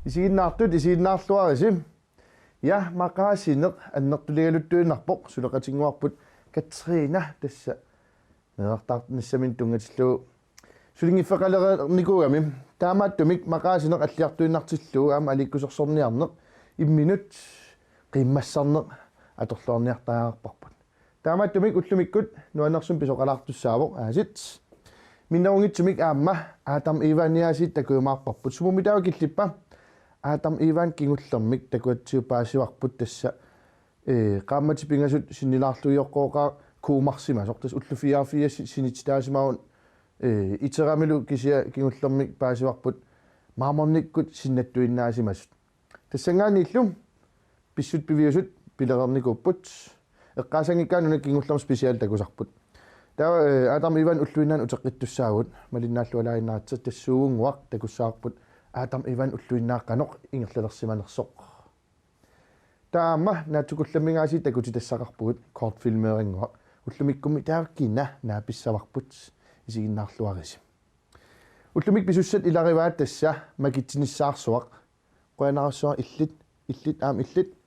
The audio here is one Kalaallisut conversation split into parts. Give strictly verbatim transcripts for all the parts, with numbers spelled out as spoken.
Isiginnaartut isiginnaarluarisi. Ja, maqaasineq annertuligaluttuinnarpoq, suleqatinnguarput Katrina tassa meerartaarnissaminnik tunngatillugu sulinngiffeqalernikuugami. Taamaattumik maqaasineq alliartuinnartillugu aamma aliikkusersorniarneq imminut qiimmassarneq atorluarniartariaqarparput. Taamaattumik ullumikkut nuannersumik pisoqalaartussaavoq aasiit. Minnerunngitsumik aamma Adam Ivanip aasiit takujumaarparput. Sumummi taava killippa? Adam Ivan kingullermik takuatsigu paasivarput tassa, ee, qaammatit pingasut sinnilaarluinnartoqaat kuumarsimasoq, tassa ullut fireogfirs sinitsitaasimavoq, ee, iteramilu kisianni kingullermik paasivarput maamornikkut sinnattuinnaasimasut. Tassanngaanniillu pissutsit piviusut pilereernikuupput. Eqqaasanngikkaanni una kingullermik special takusarput. Taava, ee, Adam Ivan ulluinnarni uteqqittussaavugut, malinnaallualaannaaritsi, tassuugunnguaq takussavarput Adam Ivan ulluinnaaqqanoq ingerlalersimanersoq. Taava aamma naatsukullamminngaasiit takutitassaqarpugut, kortfilmeeringuaq. Ullumikkummi taava kina naapissavarput, isiginnaarluarisi. Ullumikkut pisussat ilarivaat tassa makitsinissaarsuaq. Qujanarsuaq illit, illit aamma illit.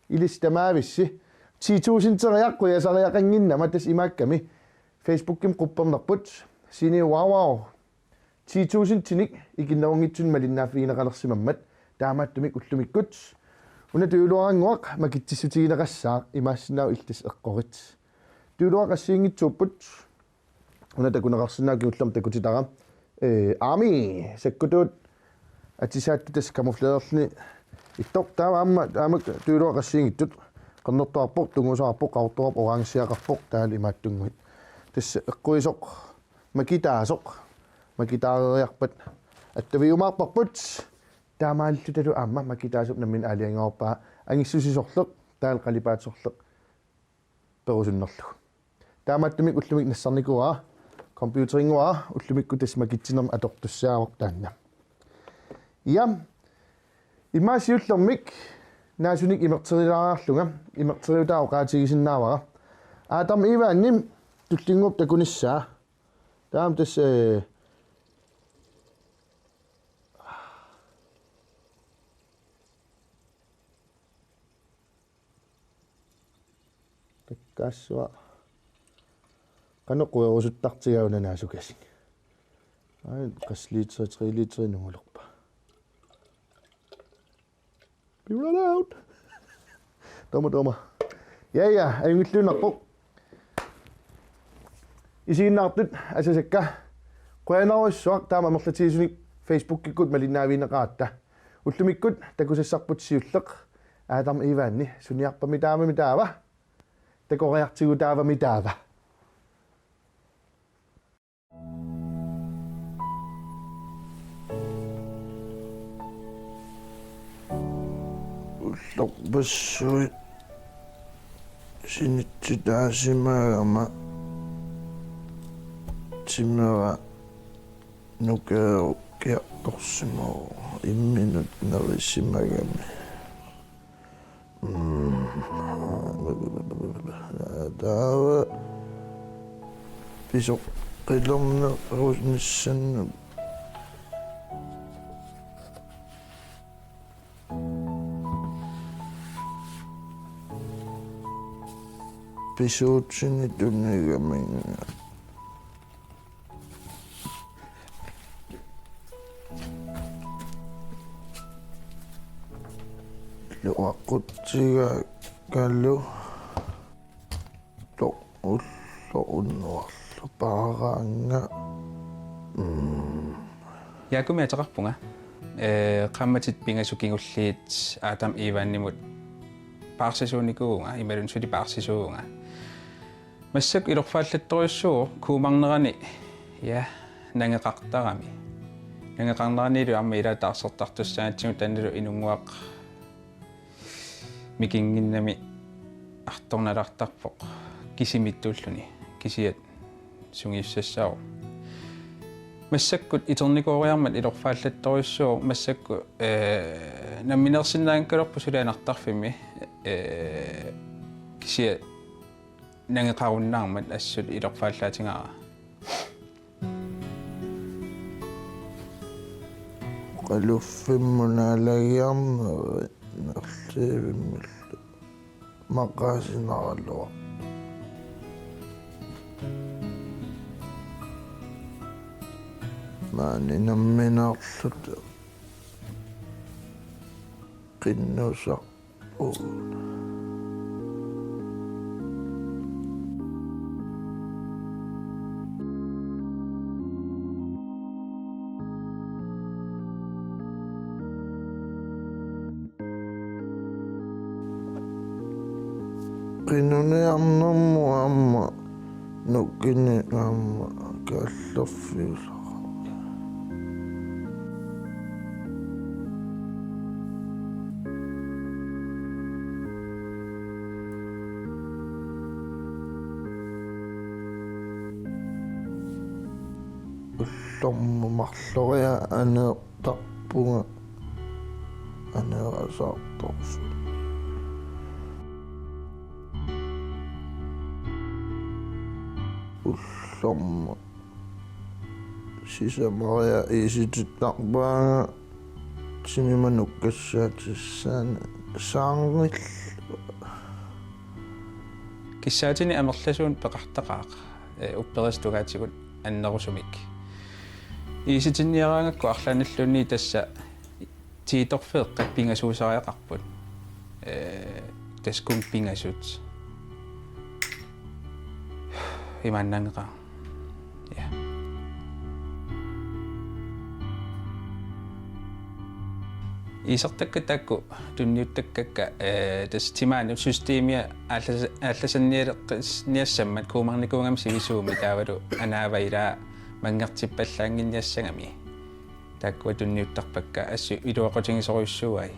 Ilissi tamaavissi. Ti tusindiaraq qujasariaqannginnama tassa imaakkami. Facebookimi quppernerput. Sini wow wow. Ti tusindinik ikinnerunngitsunik malinnaaffigineqalersimammat. Taamaattumik ullumikkut una tujuuluarannguaq makitsissutigineqassaaq, imaassinnaavoq illit eqqorit. Tujuuluaqassiinngitsuupput. Una takuneqarsinnaavoq kingullermik takutitara. Ee, aamma sakkutuut atisaattut tassa kamuflerluni ittoq, taava aamma, aamma tujuuluaqassiinngitsut. Qernertuarpoq, tungusuarpoq, qaqortuarpoq, orangeqarpoq, taavalu imaattunnguit. Tassa eqquisoq, makitaasoq, makitaareeriarpat attaviumaarparput. Taamaalillutalu aamma makitaasup nammineq aalajangerpaa, angissusisorleq, taavalu qalipaatit sorleq perusunnerlugu. Taamaattumik ullumikkut nassarnikuuara, computeringuara, ullumikkut tassa makitsinermik atortussaavoq taanna. Ja, immaqa siullermik naasunik imerterilaariarlunga, imerteriutaa oqaatigisinnaavara. Adam Ivanip tullinnguup takunissaa. Taava tassa, ee, Takkaassuaq. Qanoq querusuttartigaa una naasukasik? Ai, qassit literi, tre literi nungulerpa? Be run out. Toma, toma. Ja, ja, ajunngilluinnarpoq. Isiginnaartut asasakka. Qujanarsuaq taama amerlatigisunik Facebookikkut malinnaavigineqaratta. Ullumikkut takusassarput siulleq. Adam Ivanip suniarpami taamami taava. Takoriartigu taavami taava. Ullorpassuit sinitsitaasimagama timera nukeerukiartorsimavoq imminut nerisimagami. Mm. Taava pisoqqilernerunissannik pisuutsinik tunigaminnga. Luaqutsigaakkalu to ulloq unnuarlu paaraannga. Mm. Jaakumi ateqarpunga. Ee, qaammatit pingasut kingulliit Adam Ivanimut paarsisuunikuuvunga, imaluunniit suli paarsisuuvunga. Massakkut ilorfaallattorujussuuvoq kuumarnerani, ja, nangeqartarami. Nangeqarneranilu aamma ilaat taarsertartussaagatsigu taannalu inunnguaq mikinnginnami artornalaartarpoq kisimiittuulluni, kisiat sungiussassaavoq. Massakkut iternikooriarmat ilorfaallattorujussuuvoq, massakkut, ee, nammineersinnaanngikkaluarpoq suli anartarfimmi, ee, kisiat nangeqarunnaarmat assut ilorfaallaatigaara. Ajoqaluffimmut naalagiarneri nerlivimmillu maqaasinaraluarput. Maani nammineerluta qinnusaq Qinuniarnermut aamma nukini aamma kaallerfiusara. Ullormut marloriarlunga aneertarpunga aneerasaartorsuaq. Ullormut sisamariaq iisitittarpaanga timima nukkassaatissaanik saarngil. Kissaatini amerlasuunik peqartaqaaq, eh, upperisaq tungaatigut annerusumik. Iisitinniaraangakku arlaannilluunniit tassa tiitorfeeqqat pingasuusariaqarput. Eh, tassa kun pingasut. Imaannaanngilaq. Ja. Iisartakkat taakku tunniuttakkakka, eh, tassa timaanut systemia aallas-, aallasannialeqqinniassammat kuumarnikuugami sivisuumik taavalu anaava ilaa manngertippallaannginniassagami. Taakkua tunniuttarpakka assut iluaqutigisorujussuuai.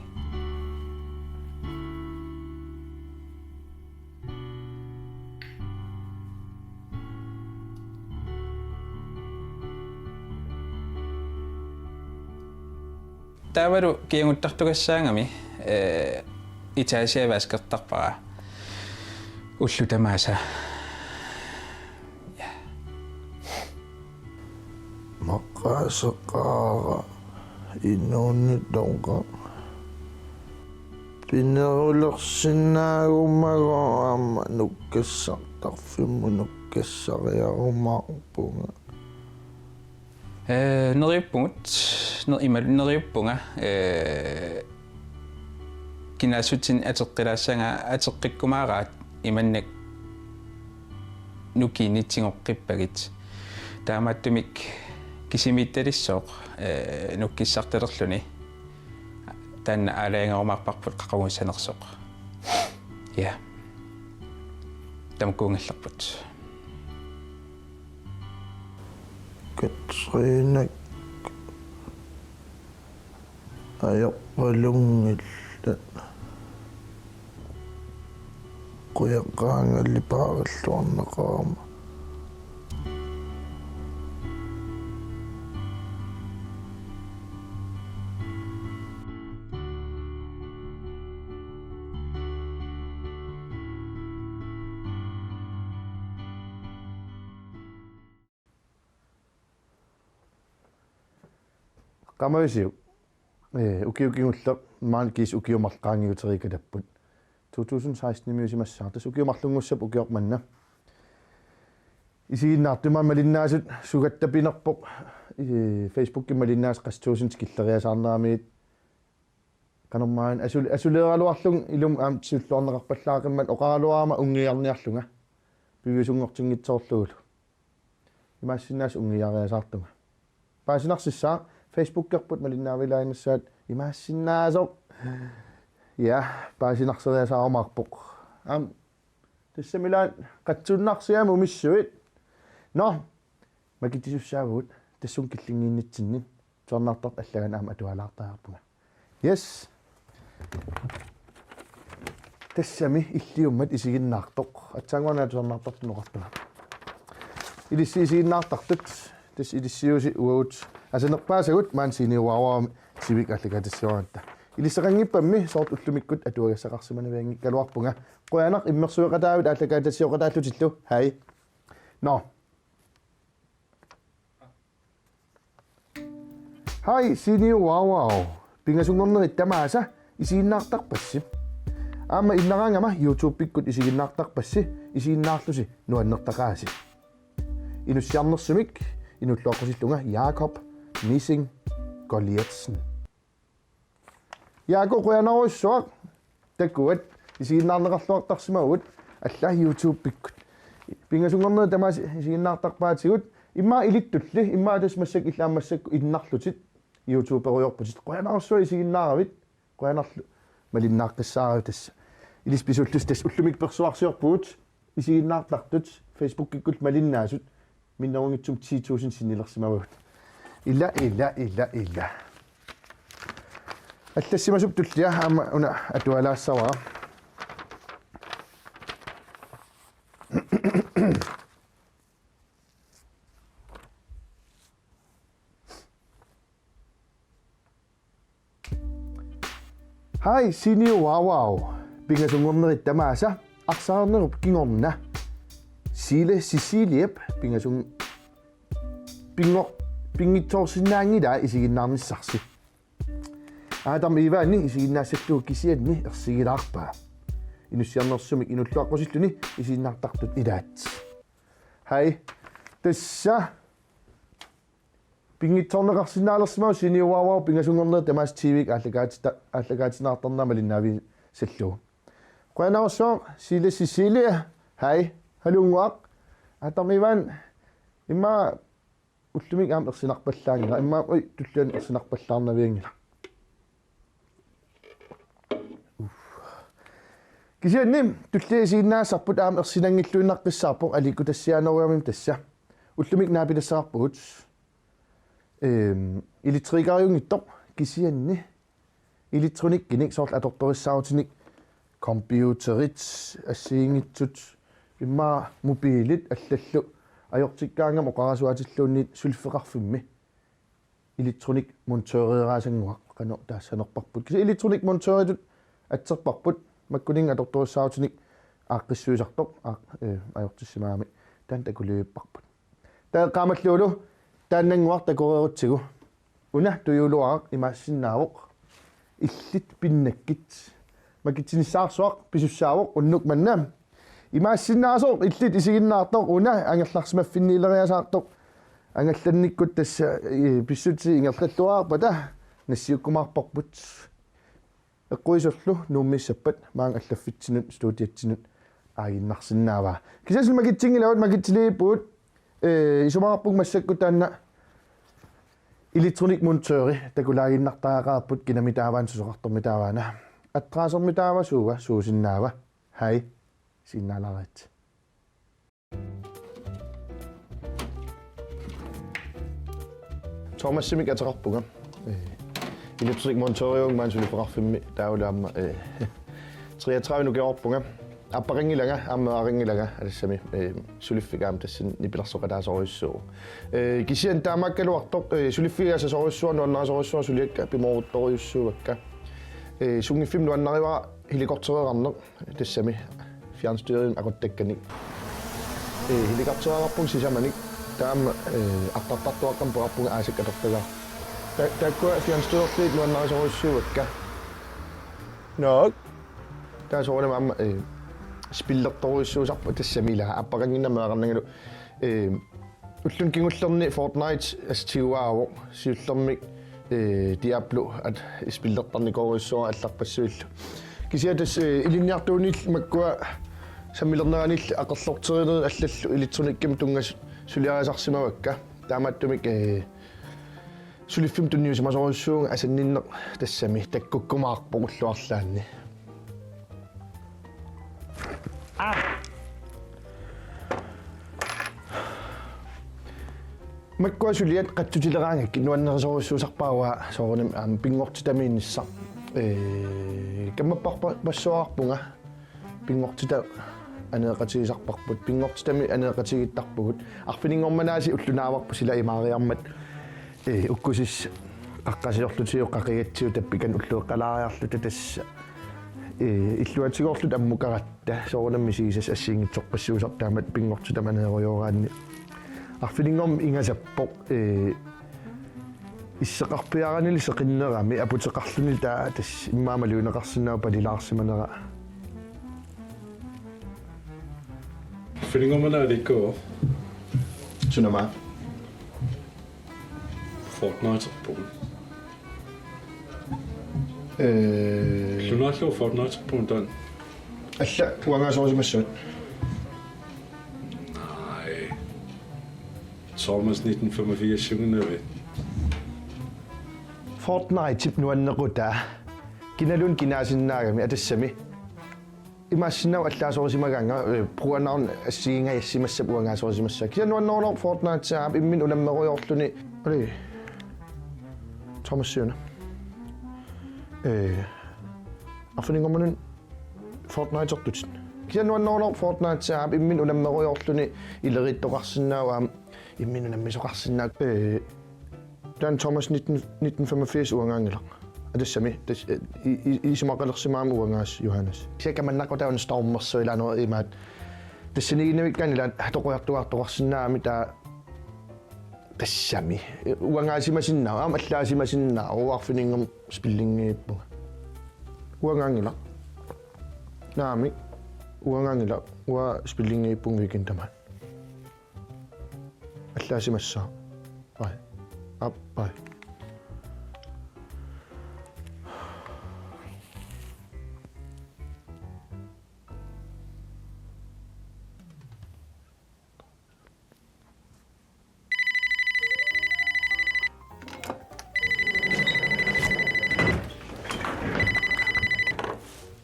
Taavalu kiaguttartugassaagami, eh, etagea vaskertarpara ullut tamaasa. Ja. Maqaasaqaara inuunitoqaq. Pinerulersinnaagumagooq aamma nukkassartarfimmut nukkassariarumaarpunga. Eh, neriuppugut, ner-, ima neriuppunga, eh, kinaassutsinik ateqqilaassagaat, ateqqikkumaaraat imannak nukiinit tigoqqippagit. Taamaattumik kisimiittalissooq, eh, nukkissartalerluni. Taanna aalajangerumaarparput qaqugussanersoq. Ja. Tamakkuugallarput. Katrinak ajoqalunngillat qujaqaangalipaarilluarneqarama. Qamavisiuk. Eh, ukioq kingulleq, maani kiisa ukiut marluk qaangiuteriikkattapput. To tusind seksten-imiusimassaaq, tassa ukiut marlunngussappat ukioq manna. Isiginnaartut maani malinnaasut sugattapinerpoq, eh, Facebookimi malinnaasut qassit tusind tikilleriasaarneramigit. Qanormaanna asul-, asuleeraluarlunga ilumut aamma siulliunneqarpallaaqimmat oqaraluarama unngiarniarlunga. Piviusunngortinngitsoorlugulu. Imaassinnaavoq unngiariasaartunga. Paasinarsissaaq, Facebookerput malinnaavilaannassavat imaassinnaasoq. Ja, paasinarseriasaarumaarpoq. Aamma, tassami ilaat qatsunnarsiami umissuit. Nå, makitsisussaavugut, tassunga killinnginnitsinni. Tusarnaartartut allaat aamma atualaartariaqarpunga. Yes. Tassami illiummat isiginnaartoq. Aatsaannguaq tusarnaartartut oqartunga. Ilissi isiginnaartartut. Tassa ilissiusi uagut asanerpaasagut maani siiniuaruarami sivik aallakaatissiorniarta. Ilissaqanngippammi soorlu ullumikkut atuagassaqarsimanavianngikkaluarpunga. Qujanaq immersueqataavit aallakaatitsioqataallutillu. Hej. Nå. Hej, Senior Wow Wow. Pingasunngornerit tamaasa isiginnaartarpassi. Aamma innaraangama YouTube-ikkut isiginnaartarpassi, isiginnaarlusi nuannertaqaasi. Inussiarnersumik inuulluaqqusillunga Jakob Missing Goliathsen. Jakob, qujanarsuaq takuat, isiginnaarneqarluartarsimavugut alla YouTube-ikkut. Pingasunngornerit tamaasa isiginnaartarpaatigut, immaqa ilittulli, immaqa tassa massakkut, illit aamma massakkut innarlutit YouTuberujoorputit. Qujanarsuaq isiginnaaravit, qujanarlu malinnaaqqissaarivit tassa. Ilissi pisuullusi tassa ullumikkut persuarsiorpugut, isiginnaartartut Facebookikkullu malinnaasut minnerunngitsumik ti tusind sinnilersimavagut. Ila, ila, ila, ila. Allassimasup tullia aamma una atualaassavara. Hej, Senior Wow Wow. Pingasunngornerit tamaasa, arsarnerup kingorna Sile Ceciliep pingasun-, pinngor-, pinngitsoorsinnaanngilaa isiginnaarnissarsi. Adam Ivaani isiginnaassallugu kisianni ersigilaarpaa. Inussiarnersumik inuulluaqqusilluni isiginnaartartut ilaat. Hej. Tassa pinngitsoorneqarsinnaalersima Senior Wow Wow pingasunngornerit tamaasa T V-k aallakaatita-, aallakaatitsinaartarnera malinnaavigallarlugu. Qujanarsuaq, Sile Cecilia. Hej. Halunnguaq. Adam Ivan. Immaqa ullumikkut aamma ersinarpallaanngilaq. Immaqa, ui, tulliani ersinarpallaarnavianngilaq. Kisianni tullia isiginnaassarput aamma ersinanngilluinnaqqissaarpoq aliikkutassiaaneriarmat tassa. Ullumikkut naapitassavarpugut. Ehm, elektrikeriunngitsoq kisianni elektronikkinik soorlu atortorissaarutinik computerit, assigiinngitsut, immaqa mobilit allallu ajortikkaangama oqarasuaatilluunniit suliffeqarfimmi elektronik montøreeraasannguaq qanoq taassanerparput. Kisianni elektronik montøritut atserparput makkuninnga atortorissaarutinik aaqqissuisartoq aaq-, eh, ajortissimagami taanna takuliivipparput. Taava eqqaamallugulu taannannguaq takoreerutsigu. Una tujuuluaraq imaassinnaavoq. Illit pinnakkit. Makitsinissaarsuaq pisussaavoq unnuk manna. Imaassinnaasoq illit isiginnaartoq una angerlarsimaffinniileriasaartoq. Angallannikkut tassa, eh, pissutsit ingerlalluarpata nassiukkumaarparput. Eqquisullu Nuummiissappat maanga allaffitsinut studiatsinut aaginnarsinnaavaa. Kisianni makitsinngilagut, makitsiliippugut, eh, isumaqarpunga massakkut taanna elektronik montøri takulaaginnartariaqarparput kinami taava una susoqartormi taava una. Adressermi taava suua suusinnaava. Hej. Isiginnaalaaritsi. Thomasimik ateqarpunga. Eh, elektronik montøriuvunga maani suliffeqarfimmi taavalu aamma, eh, treogtredive ukioqarpunga. Aappaqanngilanga, aamma meeraqanngilanga, tassami, eh, suliffik aamma tassani nipilersoqataasorujussuuvoq. Eh, kisianni taamaakkaluartoq, eh, suliffik asasorujussuaq, nuannarisorujussuaq, suliakka pimooruttorujussuuakka. Eh, sunngiffimmi nuannarivara helikoptereqarneq. Tassami fjernstyring aquttakkanik. Eh, helikoptereqarpunga sisamanik. Taava aamma, eh, artartartuaqqamik peqarpunga aasakka atortagaa. Ta-, taakkua fjernstyrerlutik nuannarisorujussuuakka. Nok. Taava soorunami aamma, eh, spillertorujussuusarpoq tassami ilaa. Aappaqannginnama meeraqannginnama. Eh, Ulluni kingullerni Fortnite assut tiguaavoq, siullermik, eh, Diablo at spillertarnikoorujussuuara allarpassuillu. Kisianni tassa, eh, ilinniartuunillu makkua sammilerneranillu aqerlorterinerit allallu elektronikkimut tunngasut suliarisarsimavakka. Taamaattumik, eh, suliffimmi tunniusimasorujussuuvunga asanninneq tassami takkukkumaarpoq ullut arlaanni. Ah! Makkua suliat qatsutileraangakkit nuannarisorujussuusarpara soorunami aamma pinngortitamiinnissaq. Ee, kammapparpassuaqarpunga pinngortitaq aneeqatigisarparput, pinngortitamik aneeqatigiittarpugut. Arfininngormat aasiit ulloq naavarput sila imaariarmat, ee, ukkusissat qaqqasiorlutigu qaqigatsigu tappikannik ulloqeqqalaariarluta tassa, ee, illuatigoorluta ammukaratta soorunami misigisassat assigiinngitsorpassuusarput taamatut pinngortitaq aneerujoraanni. Arfininngormat ingasappoq, ee, Isseqarpiaranili seqinnerami aputeqarluni taava tassa immaqa malunneqarsinnaavoq palilaarsimanera. Filingormanalikko. Sunama. Fortnite-erpunga. Eh. Lunaallu Fortnite-erpunga taanna. Alla uangaasorisimassavat. Nej. Thomas nitten femogfirs-iunnginnavit. Fortnite-ip nuannequtaa. Kinaluunniit kinaasinnaagami atassami. Imaassinnaavoq allaasorissimagaannga, eh, brugernaarn assigingajassimassap uangaasorisimassaa. Kisianni nuannerulerpoq Fortnite aamma imminut unammerujoorluni. Ali. Thomas siuna. Eh, arfininngormat Fortnite-ertutit. Kisianni nuannerulerpoq Fortnite aamma imminut unammerujoorluni ileriittoqarsinnaavoq aamma imminut unammisoqarsinnaavoq. Eh, Taanna Thomas nitten, nitten femogfirs uangaanngilaq. Atassami, tas-, i-, i-, isumaqalersimagami uangaasaq Johannes. Kisianni kamannaqqutaavoq stormersoq ilaanut imaattoq. Tassaniiginnavikkaanni ilaat hatoqqujartuaartoqarsinnaagami taava tassami. Uangaasimasinnaavoq, aamma allaasimasinnaavoq, uanga arfininngormat spillinngiippunga. Uangaanngilaq. Naamik, uangaanngilaq, uanga spillinngiippunga weekend tamaat. Allaasimassaaq. Bye. Aap, bye.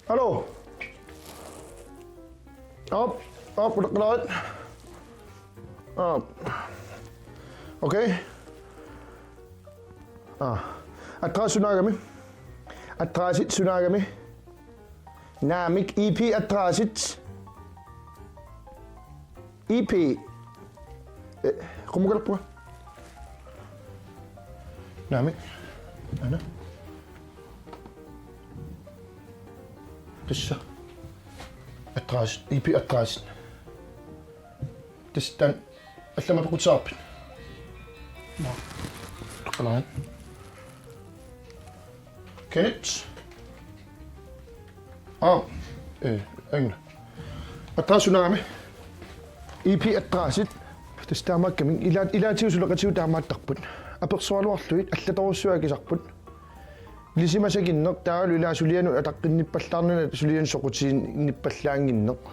Hallo. Op, op, op, op. Op. Okay. Ah. Adresse sunaagami. Adresse sunaagami. Naamik I P adresse. I P. Eh, qummukalerpunga. Naamik. Aana. Tassa. Adresse, I P adresse. Tassa taanna allamik apeqqutaasarpit? Naa. Toqqalaat. Kenneth. Aa, eh, aana. Adresse sunaagami. I P adresse. Tassa taamaakkami. Ila-, ilaatigut suleqatigut taamaattarput. Apersoraluarlugit allatorujussuaq akisarput. Ilisimasakinneq taavalu ilaa sulianut ataqqinniippallaarnani sulianut soqutigiinnippallaannginneq.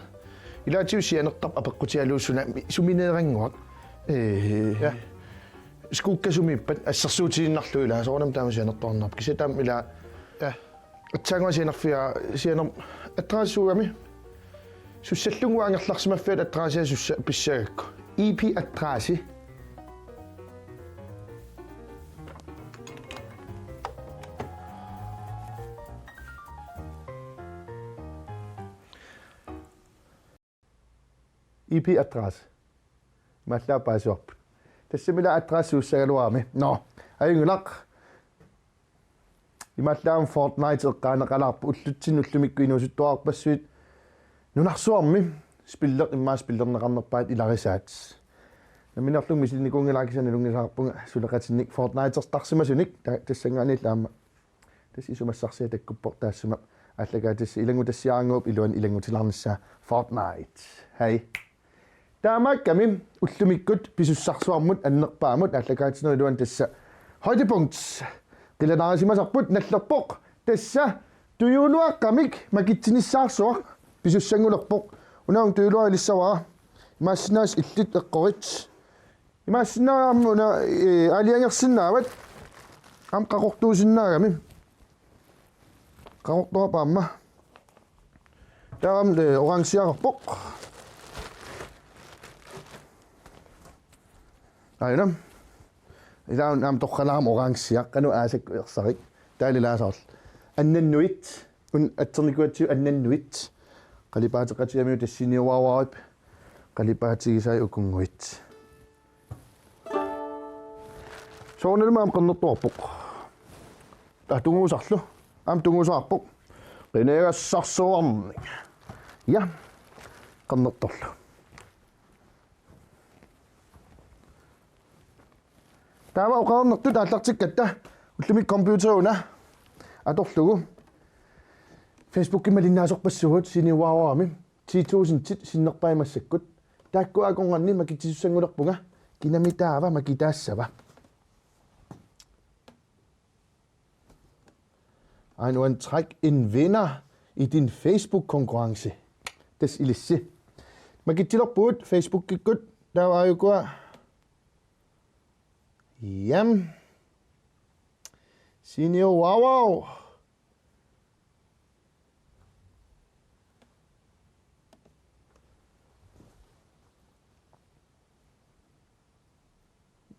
Ilaatigut sianertarpoq apeqqutigalugu suna-, sumineerannguaq. Ee. Ja. Skuukkasumiippat assersuutigiinnarlugu ilaa soorunami taama sianertuarnarpoq. Kisianni taama ilaa. Ja. Aatsaannguaq sianerfigaara, sianer-, adresse sunaagami. Sussallugu angerlarsimaffiat adressia sussa-, pissagakku. I P adresse. I P adresse. Imaallaat paasivarput. Tassami ilaa adresse sussagaluarami. Nå, ajunngilaq. Imaallaat Fortnite eqqaaneqalaarpoq, ullutsinni ullumikkut inuusuttuararpassuit nunarsuarmi spiller-, immaqa spillerneqarnerpaat ilarisaat. Nammineerlunga misilinnikuunngilara kisianni nalunngisaqarpunga suleqatinnik Fortnite-ertarsimasunik ta-, tassanngaanniillu aamma. Tassa isumassarsiaq takkuppoq taassuma aallakaatitassaq ilanngutassiaraannguup iluani ilanngutilaarnissaa Fortnite. Hej. Taamaakkami ullumikkut pisussarsuarmut annerpaamut aallakaatitsinerup iluani tassa højdepunkt. Qilanaarisimasarput nallerpoq tassa tujuuluaqqamik makitsinissaarsuaq pisussanngulerpoq. Una aamma tujuuluarlissavara. Imaassinnaavoq illit eqqorit. Imaassinnaavoq aamma una, eh, aalajangersinnaavat. Aamma qaqortuusinnaagami. Qaqortuarput aamma. Taava aamma, eh, orangeqarpoq. Aajuna. Ilaa una aamma torralaarami orangeqarpoq. Qanoq aasakkut ersarik. Taava ilaa soorlu. Annannuit. Una atsernikuugatsigu annannuit. Qalipaateqatigiimmut tassiniuaruarput. Qalipaatigisai ukunnguit. Soorunalumi aamma qernertuarpoq. Aa, tunguusarlu. Aamma tunguusarpoq. Qinigassarsuarnik. Ja. Qernertorlu. Taava oqarnertut aallartikkatta ullumi computeruna atorlugu Facebookimi malinnaasorpassuugut Senior Wow Wowmi ti tusindit sinnerpai massakkut. Taakku akornanni makitsisussanngulerpunga kinami taava makitaassava. Ain uan træk en vinder i din Facebook-konkurrence. Tassa ilissi. Makitsilerpugut Facebookikkut taava aajukua. Jam. Senior Wow Wow.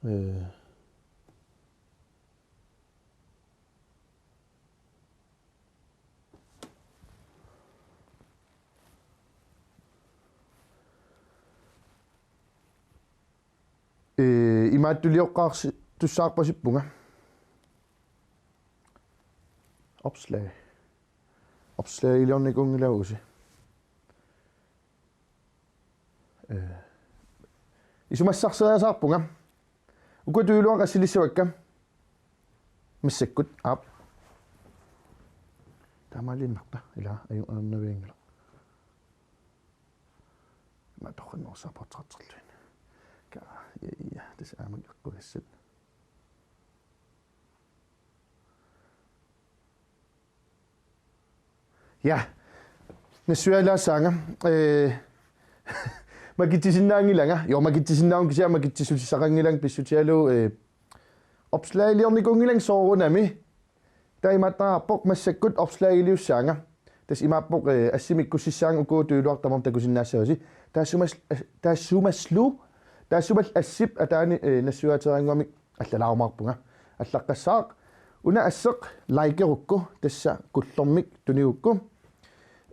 Øh. Øh, imaattuliorqaarsi-, tussaarpasippunga. Opslag. Opslagiliornikuunngilagut. Øh. Isumassarseriasaarpunga. Ukua tujuuluartut assilissavakka. Massakkut aap. Taamaaliinnarpa. Ila aju-, ajunnavianngilaq. Ima torrannersaa portrætterluin. Ka, ja, ja, tassa aamma eqqugassat. Ja. Nassuialaassaanga. Øh, makitsisinnaanngilanga. Jo, makitsisinnaanngilanga kisianni makitsissutissaqanngilanga pissutigalugu, øh, opslagiliornikuunngilanga soorunami. Taava imaattaraarpoq massakkut opslagiliussaanga. Tassa imaappoq, øh, assimi ikkussissaanga uku tujuuluartut tamarmik takusinnaassavasi. Taassumas-, øh, taassumaslu, taassumalu assip ataani, øh, nassuiaateeraannguamik allalaarumaarpunga. Allaqqassaaq, una asseq likerukku, tassa kullormik tunigukku.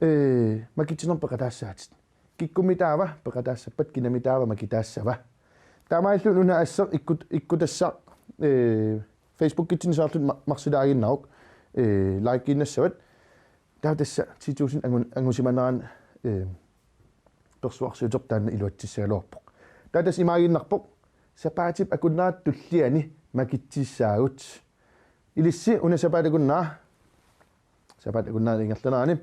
Øh, makitsinermik peqataassaatit. Kikkumi taava peqataassappat kinami taava makitaassava. Taamaalilluni una asseq ikkut-, ikkutassaq, øh, Facebookitsinni saarlutit ma-, marsilaaginnaruk, øh, likeinnassavat. Taava tassa ti tusind angu-, angusimanerani, øh, persuarsiuteq taanna iluatsissagaluarpoq. Taava tassa imaaginnarpoq sapaatip akunnerata tulliani makitsissaagut. Ilissi una sapaatip akunnera. Sapaatip akunnera ingerlanerani.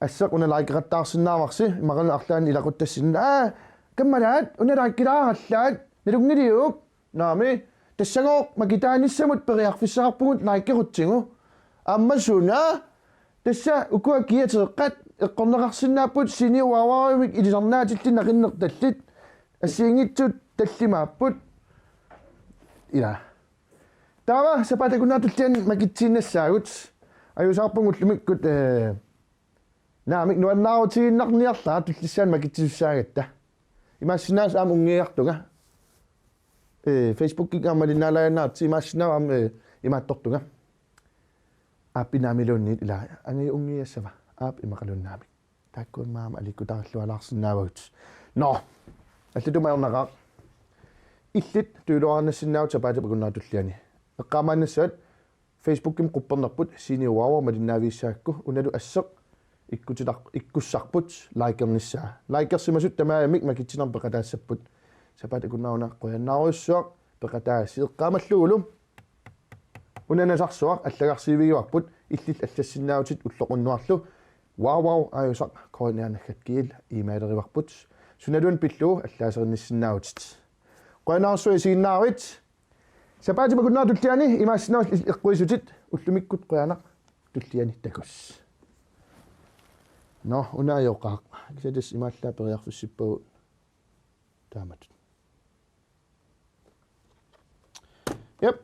Asseq una likeqattaarsinnaavarsi, imaluunniit arlaannik ilaquttassinnaavoq. Aa, kammalaat, una likelaarallaat, nalunngiliuk? Naamik, tassagooq makitaanissamut periarfissaqarpugut likerutsigu. Aamma suna, tassa ukua kiateeqqat, eqqorneqarsinnaapput Senior Wow Wowimik ilisarnaatillit naqinnertallit, assigiinngitsut tallimaapput. Ila. Taava sapaatip akunnera tulliani makitsiinnassaagut. Ajuusaarpunga ullumikkut, øh, naamik nuannaarutigiinnarniarlara tullissaani makitsisussaagatta. Imaassinnaavoq aamma unngiiartunga. Øh, Facebookikkut aamma malinnaalaaginnartut imaassinnaavoq aamma, øh, imaattortunga. Aappi naamiluunniit ila angajua unngiiassava. Aap immaqaluunniit naamik. Taakku immaqa aamma aliikkutarillualaarsinnaavagut. Nå. Allatut ajornaqaaq. Illit tujuuluarnassinnaagutta sapaatip akunnera tulliani. Eqqaamaannassavat Facebookimi quppernerput Senior Wow Wow malinnaavigissaakku unalu asseq ikkutitar-, ikkussarput likernissaa. Likersimasut tamarmik makitsinermik peqataassapput. Sapaatip akunnera una qujannaarujussuaq peqataassi eqqaamallugulu. Una nasarsuaq allagarsiivigivarput illit allassinnaavutit ulloq unnuarlu. Wow wow aajusaq K N R naggat G L e-mailerivarput. Sunaluunniit pillugu allaaserinnissinnaavutit. Qujanarsuaq isiginnaaravit. Sapaatip akunnera tulliani imaassinnaavoq il-, eqquisutit ullumikkut qujanaq tulliani takuss. Nå, una ajoqaaq. Kisianni tassa imaallaat periarfissippagut taamatut. Jep.